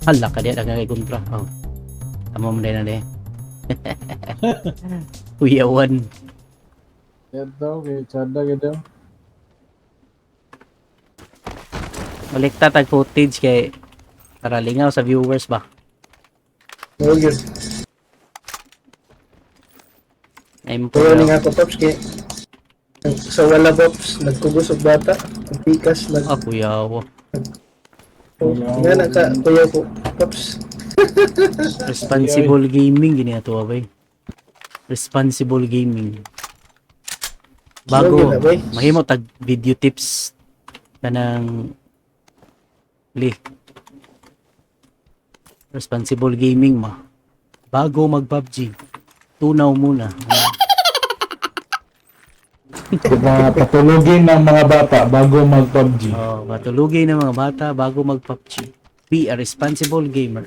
Hala ka diya kay kontra. Oh. Tama mo din na di. Kuyawan. Yan daw, kay Chada gid daw. Balik ta tag footage kay para lingaw sa viewers ba. Mao gyud. Ay mo Pero ni nga ko, Pops, kay sa wala, Pops, nagkugos og bata, ang pikas nag Ah, kuyawa. Nga na ka kuya ko, Pops. Responsible gaming gini ato bay. Responsible gaming. Bago Mao gyud na, bay. mahimo tag video tips kanang li responsible gaming ma. Bago mag PUBG, tunaw muna. Diba, patulugin ng mga bata bago mag-PUBG. Oh, matulugay ng mga bata bago mag PUBG. Be a responsible gamer.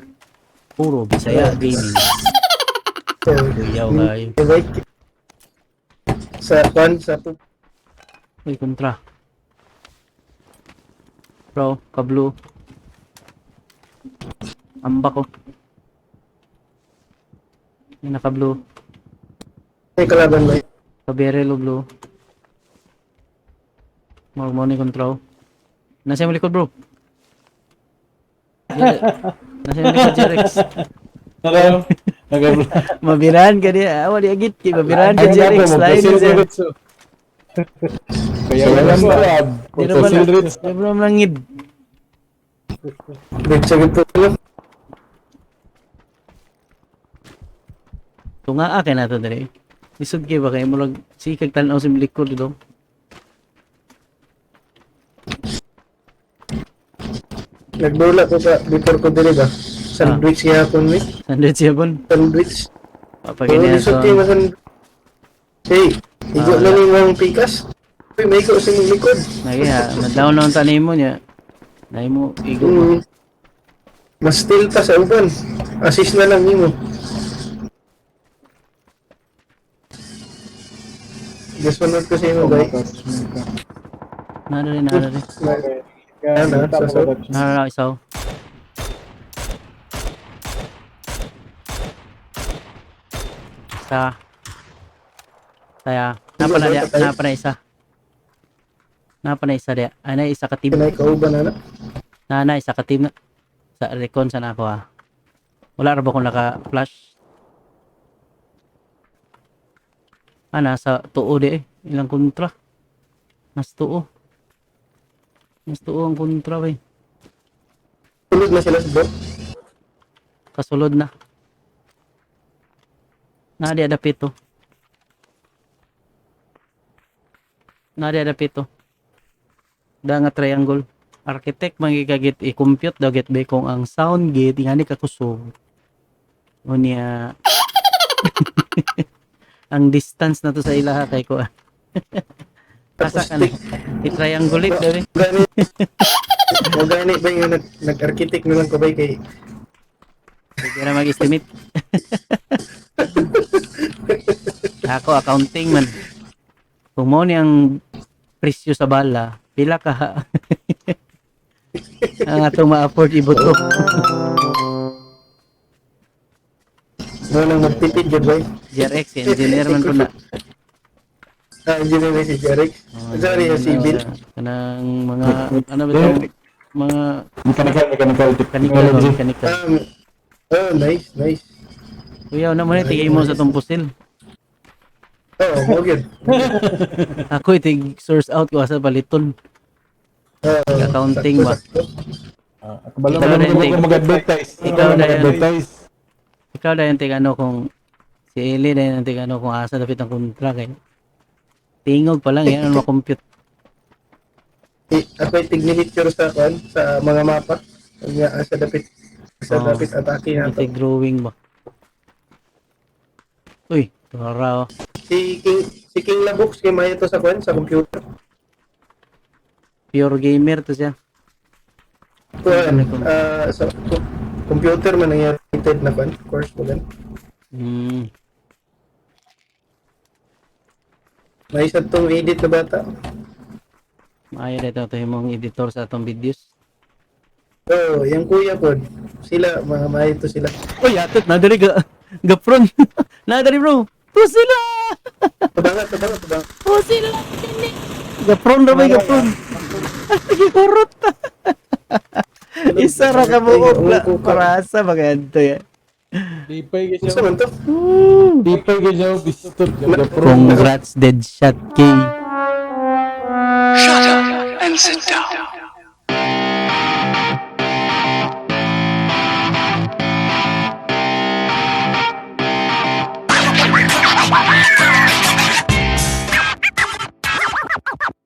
Puro Bisaya gaming. So, Kuyaw kayo. bay. Sa kwan sa Uy, kontra. Bro, kablu. Amba ko. May naka-blue. May kalaban ba? Kaberelo blue. More money control. Nasa yung likod, bro. Nasa yung likod, Jerex. Hello? Nag- Mabirahan ka niya. Ah, wala agit. Kay mabirahan ka, Jerex. Lain na siya. Kaya wala mo. Di na ba na? Di ba langid? Wait, sa gito lang. Tunga kay nato diri. Lisod kay ba kay murag sikag tan-aw sa likod do. Nagdula ko ka before ko diri ba? Sandwich gihapon mi. Sandwich siya bon. Sandwich. Papag Oo, niya lisod to. kay masan. Hey, igo Ah. na ni mong pikas. Uy, may ko sa imong likod. Nagi ha, ma-down na ang tanim mo niya. Nay mo igo mo. Mas still pa sa uban. Assist na lang nimo. Just one ko sa imo, bay. Nara rin, nara rin. Ano, Nara rin, isaw. Sa. Saya. Napa na diya, napa na isa. Napa na isa diya. Ay na isa ka team. Kinay kauban na na. Na na isa ka team na. Sa recon sana ako ha. Wala ra ba kung naka-flash? Ah, nasa tuo di eh. Ilang kontra. Nas tuo. Nas tuo ang kontra eh. Tulog na sila sa bot. Kasulod na. Na di ada pito. Na di ada pito. Da nga triangle. Architect mangigagit i-compute daw get ba kung ang sound gate ingani ka kusog. Unya ang distance na to sa ilaha kay ko. Asa ka na? I-triangulate daw eh. Gani. O gani ba yung nag-architect na lang ko bay kay Hindi na mag-estimate. Ako, accounting man. Kung mo ang presyo sa bala, pila ka ang atong ma-afford ibuto. mo nang magtipid jud bay. GRX, engineer man po na. Ah, engineer na si Jeric. Oh, Sorry, yung civil. Kanang mga, ano ba itong, mga Mechanical, mechanical mechanical, technology. mechanical. Oh, nice, nice. Kuya, na mo na, tigay mo sa tong pusil. Oh, mo gyud. Ako, itig source out ko asa paliton. Oh, Accounting ba? sakto. Ah, Kabalo Ikaw mo na yun, mo mag-advertise. Ikaw na yun. Mag-advertise. Ikaw na yung tig ano kung si Eli na yung tig ano kung asa dapit ang kontra kay tingog pa lang yan ano makompute. Eh, ako yung tignilicture sa kwan, sa mga mapa. Nga, sa dapit sa Oo. dapit atake na to. Tig drawing ba. Uy, tara oh. Si King Labux kay mayo to sa kwan sa computer. Pure gamer to siya. Kwan, sa computer man ang rated na kwan, course mo gan. May isa tong edit na bata. Maayo na ito ito yung editor sa atong videos. Oh, yung kuya ko, sila, mga maayo to sila. Uy, atot na diri ga gapron. Na diri, bro. Pusila. Tabanga, tabanga, tabanga. Pusila. Gapron ra may gapron. Gikurot. Isa ra ka buok la para sa mga adto ya. Lipay ka Unsa siya. man to? Lipay ka siya. Pistol. Gapron. Congrats, Deadshot K. Shut up and sit down.